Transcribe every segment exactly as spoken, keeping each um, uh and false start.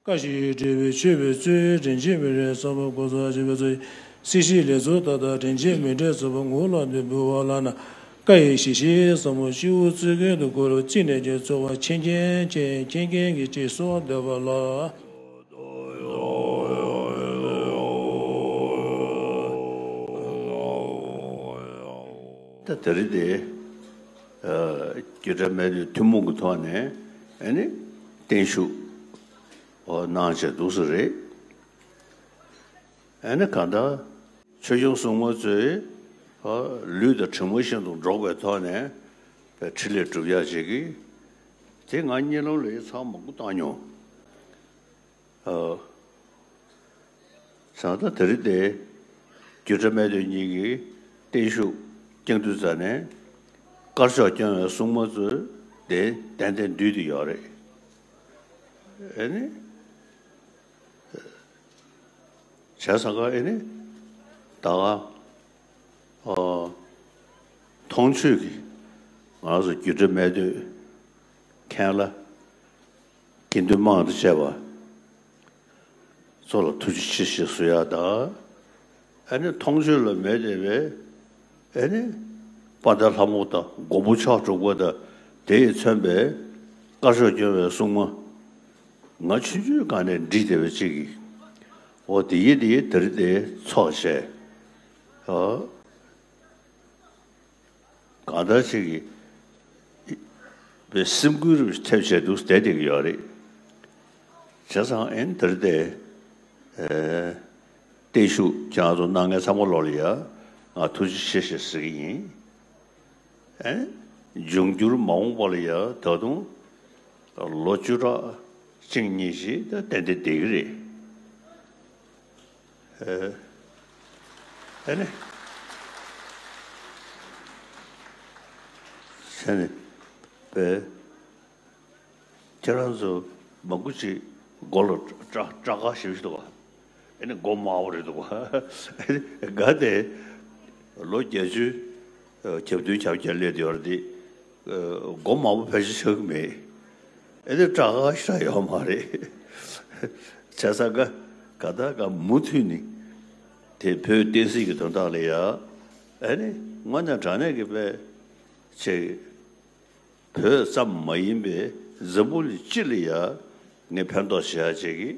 བཀའ་བཞིན་དྲིལ་བུ་མཆོད་པའི་ཚུལ། དྲིན་ཅན་མི་ལུས་བསམ་པ་འགོག་བཟའ་བྱེད་པའི་ཚུལ། སྲིད་ཞིའི་ལས་ཚོགས་མཐའ་དག་དྲིན་ཅན་མི་འབྲལ་ཚོགས་པ། ངུ་ལ་དོན་འབུལ་བ་ལགས་ན། བཀའ་ཡི་གཞི་ཤེས་ཟབ་མོ་སྤྱི་བོའི་གཙུག་གྱེན་དུ་བཀུར། ཚིག་ནས་ཀྱང་ཚོར་བ་མཁྱེན་མཁྱེན་མཁྱེན། མཁྱེན་མཁྱེན་གྱིས་ཅི་གསུང་འདོད་པ་ལགས། ད་དེ་རིང་དེ་རྒྱུད་གྲྭ་སྨད་སྟོད་ཐུན་མོང་གི་ཐོག་ནས་ཨ་ནི་བརྟན་བཞུགས་གནང་བྱས་འདུག་ས་རེད། ཨ་ནི་གང་ལྟར་ཆོས་སྐྱོང་སྲུང་མ་ཚོས་ལུས་དང་གྲིབ་མ་བཞིན་དུ་འགྲོགས་པའི་ཐོག་ནས་འཕྲིན་ལས་སྒྲུབ་ཡག་བྱེད་ཀྱི། དེ་ང་གཉིད་ལམ་ལ་ཡི་ཚང་མང་པོ་བཏང་མྱོང་། བྱས་ཙང་ད་དེ་རིང་དེ་རྒྱུད་གྲྭ་སྨད་སྟོད་གཉིས་ཀྱིས་བརྟན་བཞུགས་བསྐྱངས་དུས་ཙ་ནས་དཀར་ཕྱོགས་སྐྱོང་བའི་སྲུང་མ་ཚོས་དེ་ཏན་ཏན་འདུས་ཏེ་ཡོད་རེད། ཨ་ནི། བྱས་ཙང་ཀ་ཨེ་ནི། ད་ག་ཨོ། མཐོང་ཆོས་ཀྱི་ང་རང་ཚོ་རྒྱུད་གྲྭ་སྨད་སྟོད་མཁན་བླ་དགེ་འདུན་དམངས་དང་བཅས་པ་ཚོ་ལ་ཐུགས་རྗེ་ཆེ་ཞེས་གསོལ་ཡག་དང་། ཨ་ནི་མཐོང་ཆོས་ལ་མོས་ཏེ་བས་ཨེ་ནི། དཔལ་ལྡན་ལྷ་མོ་དང་མགོན་པོ་ཕྱག་དྲུག་པ་དང་དེ་ཡིས་མཚོན་པའི་དཀར་ཕྱོགས་སྐྱོང་བའི་སྲུང་མ། ང་ཆུང་ཆུང་སྒང་ནས་འདྲིས་བསྡད་པ་ཅིག་གིས། འོ་དེ་ཡིན་དེ་ཡིན་དེ་རིང་དེ་ཚོགས་བྱས། ཨ། གང་ལྟར་ཅིག་གིས་པའི་སེམས་འགུལ་རུ་ཐེབས་བྱས་འདུག་བསྡད་བསྡད་ཀྱི་ཡོད་རེད། བྱས་ཙང་ཨེ་ནི་དེ་རིང་དེ། ཨེ། བརྟན་བཞུགས་ཁྱེད་རང་ཚོ་གནང་མཁན་ཚང་མ་ལོག་ལ་ཡ་ང་ཐུགས་རྗེ་ཆེ་ཞེས་ཟེར་གྱི་ཡིན། ཨེ། འབྱུང་འགྱུར་མ་འོངས་པ་ལ་ཡང་ད་དུང་ལོ་བཅུ་ཕྲག་གཅིག་གཉིས་ཤིག་ད་ཏན་ཏན་བསྡད་ཀྱི་རེད། ཨེ། ཨེ་ནི། ཨེ་ནི། པའི། ཁྱེད་རང་ཚོ་མང་པོ་ཅིག་མགོ་ལ་སྐྲ་སྐྲ་དཀར་ཞེ་པོ་ཞིག་འདུག་ག་ཨེ་ནི་མགོ་དམར་པོ་རེད་འདུག་ག་ཨེ་ནི་ག་དེ་ལོ་བརྒྱད་ཅུ་གྱ་བདུན་གྱ་བརྒྱད་སླེབས་ཡོད་རེད་དེ། མགོ་དམར་པོ་ཕལ་ཆེར་ཆགས་ཀྱི་མེད། ཨེ་ནི་སྐྲ་དཀར་ཞེ་དྲག་ཡོད་མ་རེད། བྱས་ཙང་ག་ག་ད་ག་མུ་མཐུད་ནས་དེ་བོད་བསྟན་སྲིད་ཀྱི་དོན་དག་ལ་ཡ། ཨེ་ནི་དངོས་གནས་དྲང་གནས་ཀྱི་དཔེ་ཆེ། བོད་ཙམ་མ་ཡིན་པའི་འཛམ་བུ་གླིང་སྤྱི་ལ་ཡང་ངས་ཕན་ཐོགས་བྱེད་ཡ་བྱེད་ཀྱི།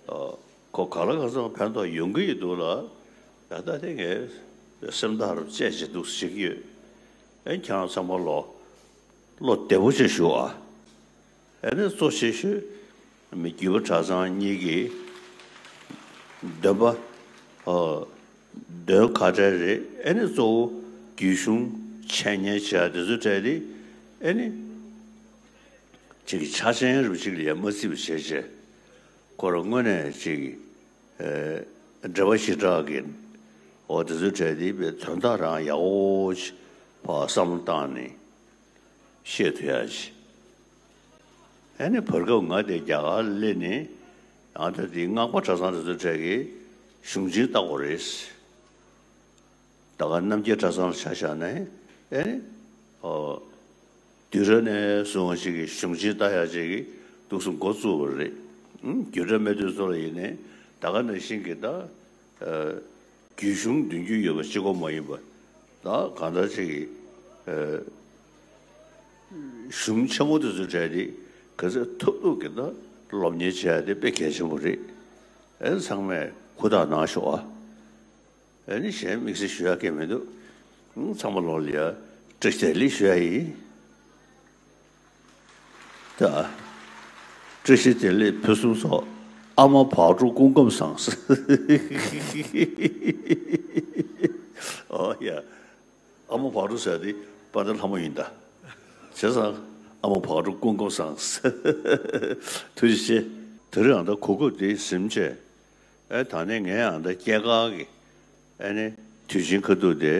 ཨ། ཁོ་ག་ལ་ག་ཚོད་ཕན་ཐོགས་ཡོང་གི་ཡོད་འདུག་ལ། ད་ལྟ་དེ་ངས་སེམས་ཐག་རུ་བཅད་བྱེད་འདུག་བྱེད་ཀྱི་ཡོད། ཨེ་ཁྱེད་རང་ཚང་མ་ལོ། བློ་བདེ་པོ་བྱས་བཞུགས་ཨ། ཨེ་ནས་གཙོ་ཆེ་ཤོས། མི་བརྒྱུད་པ་གྲྭ་ཚང་གཉིས་ཀྱི་འདོན་པ། ཨ། འདོན་ཁ་བྲལ་རེད། ཨེ་ནས་གཙོ་བོ་རྒྱུད་གཞུང་འཆད་ཉན་བྱེད་ཡ་དེ་ཚོ་གྲས་དེ། ཨེ་ནས་ཅིག་ཆ་ཆེན་རུ་ཅིག་ལ་ཡ་མ་བརྩི་བ་བྱས་བྱས། ཁོ་རང་དངོས་གནས་ཅིག་ཨེ། འགྲེལ་པ་ཞེ་དྲག་གི་འོ་དེ་ཚོ་གྲས་དེ་པའི་དོན་དག་རང་ཡག་པོ་ཅིག་ཕར་བསམ་བློ་བཏང་ནས་བཤད་ཐུབ་ཡ་ཅིག་ཨེ་ནས་བར་སྐབས་ང་དེ་རྒྱ་གར་སླེབས་ནས་ཨ་ད་དེ་སྔགས་པ་གྲྭ་ཚང་དེ་ཚོ་གྲས་ཀྱི་གཞུང་ཆེན་བལྟ་དགོས་རེད། ད་ག་རྣམ་རྒྱལ་གྲྭ་ཚང་ལ་ཆ་བཞག་ན་ཨེ་ནས་ཨོ། དུས་རབས་ནས་བཟུང་བ་ཞིག་གི་གཞུང་ཆེན་ལྟ་ཡག་ཅིག་གི་འདུག་སེ་འགོ་བཙུགས་པ་རེད། ཨང་། རྒྱུད་གྲྭ་སྨད་སྟོད་ཚོ་ལ་ཡིན་ནའི་ད་ག་ནང་བཞིན་གྱི་ད། ཨ། རྒྱུད་གཞུང་འདོན་རྒྱུ་ཡོད་པ་གཅིག་པོ་མ་ཡིན་པ། ད་གང་ལྟར་ཅིག་གི། ཨ། གཞུང་ཆེན་མོ་དེ་ཚོ་གྲས་དེ་ག་ཚོད་ཐུབ་ཐུབ་ཀྱི་ད་སློབ་གཉེར་བྱེད་ཡ་དེ་དཔེ་གལ་ཆེན་པོ་རེད། ཨེ་ཚང་མས་ཧུར་ཐག་གནང་ཤོག་ཨ། ཨ་ནི་གཞན་དམིགས་བསལ་ཞུ་ཡ་གང་མི་འདུག་ཨང་། ཚང་མ་ལོག་ལ་ཡ་བཀྲ་ཤིས་བདེ་ལེགས་ཞུ་ཡ་ཡིན། ད། བཀྲ་ཤིས་བདེ་ལེགས་ཕུན་སུམ་ཚོགས། ཨ་མ་བག་དྲོ་སྐུ་ཁམས་བཟང་། ཨོ་ཡ། ཨ་མ་བག་དྲོ་ཟེར་དེ་དཔལ་ལྡན་ལྷ་མོ་ཡིན་ད། བྱས་ཙང་ཨ་མ་བག་དྲོ་སྐུ་ཁམས་བཟང་། ཐུགས་རྗེ་ཆེ། དེ་རིང་ཨ་ད་གོ་སྐབས་དེ་ཟིན་བྱས། ཨེ་ད་ནི་ངས་ཨ་ད་སྐྱེས་སྐར་གྱི་ཨེ་ནི་དུས་ཆེན་ཁ་ཐུག་དེ་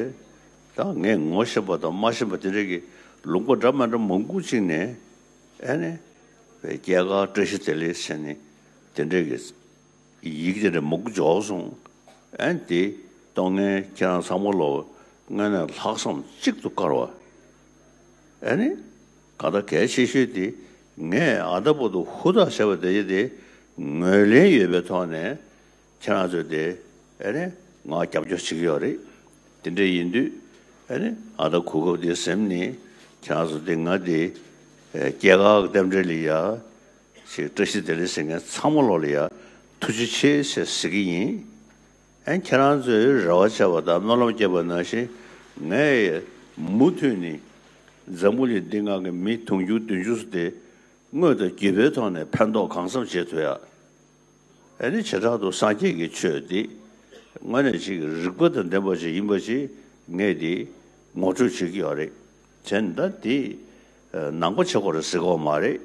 ད་ངས་ངོ་ཤེས་པ་དང་མ་ཤེས་པ་དེ་འདྲ་གི་ལུང་པ་འདྲ་མ་འདྲ་མང་པོ་ཅིག་ནས་ཨེ་ནི་སྐྱེས་སྐར་བཀྲ་ཤིས་བདེ་ལེགས་ཟེར་ནས་དེ་འདྲ་གི་ཡིག་དེ་འདྲ་མང་པོ་འབྱོར་སོང་། ཨེ་ནི་དེ་གཏོང་མཁན་ཁྱེད་རང་ཚང་མ་ལོ་དངོས་གནས་ལྷག་བསམ་གཅིག་ཏུ་དཀར་བ། ཨ་ནི། གང་ལྟར་གལ་ཆེ་ཤོས་དེ། ངས་ཨ་ད་བར་དུ་ཧུར་ཐག་བྱས་པ་དེ་ཡིན་ཏེ། ངོས་ལེན་ཡོད་པའི་ཐོག་ནས་ཁྱེད་རང་ཚོས་དེ་ཨེ་ནས་ང་རྒྱབ་སྐྱོར་བྱེད་ཀྱི་ཡོད་རེད། དེ་འདྲ་ཡིན་དུས་ཨེ་ནས་ཨ་ད་གོ་སྐབས་དེ་ཟིན་ནས་ཁྱེད་རང་ཚོ་དེ་ང་དེ་སྐྱེས་སྐར་རྟེན་འབྲེལ་ལ་ཡ་ཞིག་བཀྲ་ཤིས་བདེ་ལེགས་ཟེར་མཁན་ཚང་མ་ལོག་ལ་ཡ་ཐུགས་རྗེ་ཆེ་ཟེར་ཟེར་གྱི་ཡིན། ཨན་ཁྱེད་རང་ཚོས་རེ་བ་བྱས་པ་དང་སྨོན་ལམ་བསྐྱེད་པ་ནང་བཞིན་ངས་མུ་མཐུད་ནས་འཛམ་བུ་གླིང་འདི་སྒང་གི་མི་དུང་ཕྱུར་བདུན་ཅུ་དེ་དངོས་དང་བརྒྱུད་པའི་ཐོག་ནས་ཕན་ཐོགས་གང་འཚམ་བྱེད་ཐུབ་ཡ། ཨ་ནི་བྱེ་བྲག་ཏུ་སངས་རྒྱས་ཀྱི་ཆོས་འདི་དངོས་གནས་ཅིག་རིགས་པ་དང་ལྡན་པ་ཅིག་ཡིན་པ་ཅིག་ངས་འདི་ངོ་སྤྲོད་བྱེད་ཀྱི་ཡོད་རེད། བྱས་ན་ད་འདི་ནང་པ་བྱེད་དགོས་རེད་ཟེར་གྱི་ཡོད་མ་རེད།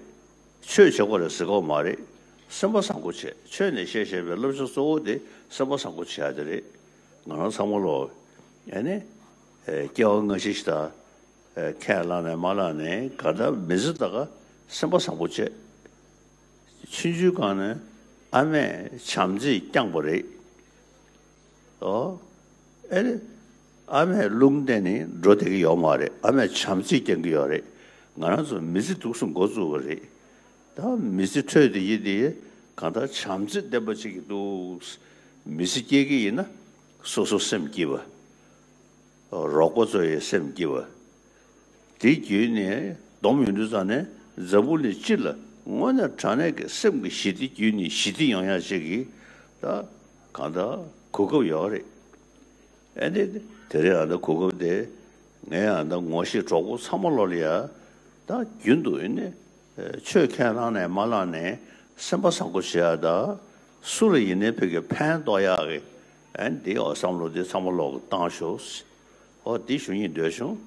ཆོས་བྱེད་དགོས་རེད་ཟེར་གྱི་ཡོད་མ་རེད། སེམས་པ་བཟང་པོ་བྱེད། ཆོས་ནས་བཤད་བཤད་པའི་བསླབ་བྱ་གཙོ་བོ་དེ་སེམས་པ་བཟང་པོ་བྱེད་ཡ་དེ་རེད། ང་རང་ཚང་མ་ལོ་ཨ་ནི་སྐྱེ་བ་སྔ་ཕྱི་ཞིག་དང་ཁས་བླངས་ནས་མ་བླངས་ནས་ག་འདྲ་མི་ཚེ་ད་ག་སེམས་པ་བཟང་པོ་བྱེད། ཆུང་ཆུང་སྒང་ནས་ཨ་མས་བྱམས་བརྩེས་བསྐྱངས་པ་རེད། ཨོ། ཨེ་རེད། ཨ་མས་རླུང་བསྟན་ནས་འགྲོ་བསྡད་ཀྱི་ཡོད་མ་རེད། ཨ་མས་བྱམས་བརྩེས་བསྐྱང་གི་ཡོད་རེད། ང་རང་ཚོ་མི་ཚེ་འདུག་སེ་འགོ་བཙུགས་པ་རེད། ད་མི་ཚེ་འཕྲོད་དེ་ཡིན་དེ་གང་ལྟར་བྱམས་བརྩེ་ལྡན་པ་ཅིག་གི་འདུག་མི་ཚེ་སྐྱེལ་གི་ཡིན་ན་སོ་སོ་སེམས་སྐྱིད་པ། རོགས་པ་ཚོ་ཡི་སེམས་སྐྱིད་པ། དེ་བརྒྱུད་ནས་སྡོམ་ཡོད་དུས་ཙང་ནས་འཛམ་བུ་གླིང་སྤྱི་ལ་དངོས་གནས་དྲང་གནས་ཀྱི་སེམས་ཀྱི་ཞི་བདེ་བརྒྱུད་ནས་ཞི་བདེ་ཡོང་ཡ་ཞིག་གི་ད་གང་ལྟར་གོ་སྐབས་ཡོད་རེད། ཨེ་འདི་དེ་རིང་ཨ་ད་གོ་སྐབས་དེ་ངས་ཨ་ད་ངོ་ཤེས་གྲོགས་པོ་ཚང་མ་ལོ་ལ་ཡ་ད་རྒྱུན་དུ་ཨེ་ནས་ཆོས་ཁས་བླངས་ནས་མ་བླངས་ནས་སེམས་པ་བཟང་པོ་བྱེད་ཡ་ད་སུ་ལ་ཡིན་ནའི་ཕ་གི་ཕན་ཐོགས་ཡག་གི་ཨེ་འདི་འོ་བསམ་བློ་འདི་ཚང་མ་ལོག་གི་བཏང་ཤོག་འོ་འདི་ཞུ་སྙིང་འདོད་བྱུང་།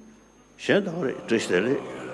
གཞན་ད་རེད། བཀྲ་ཤིས་བདེ་ལེགས།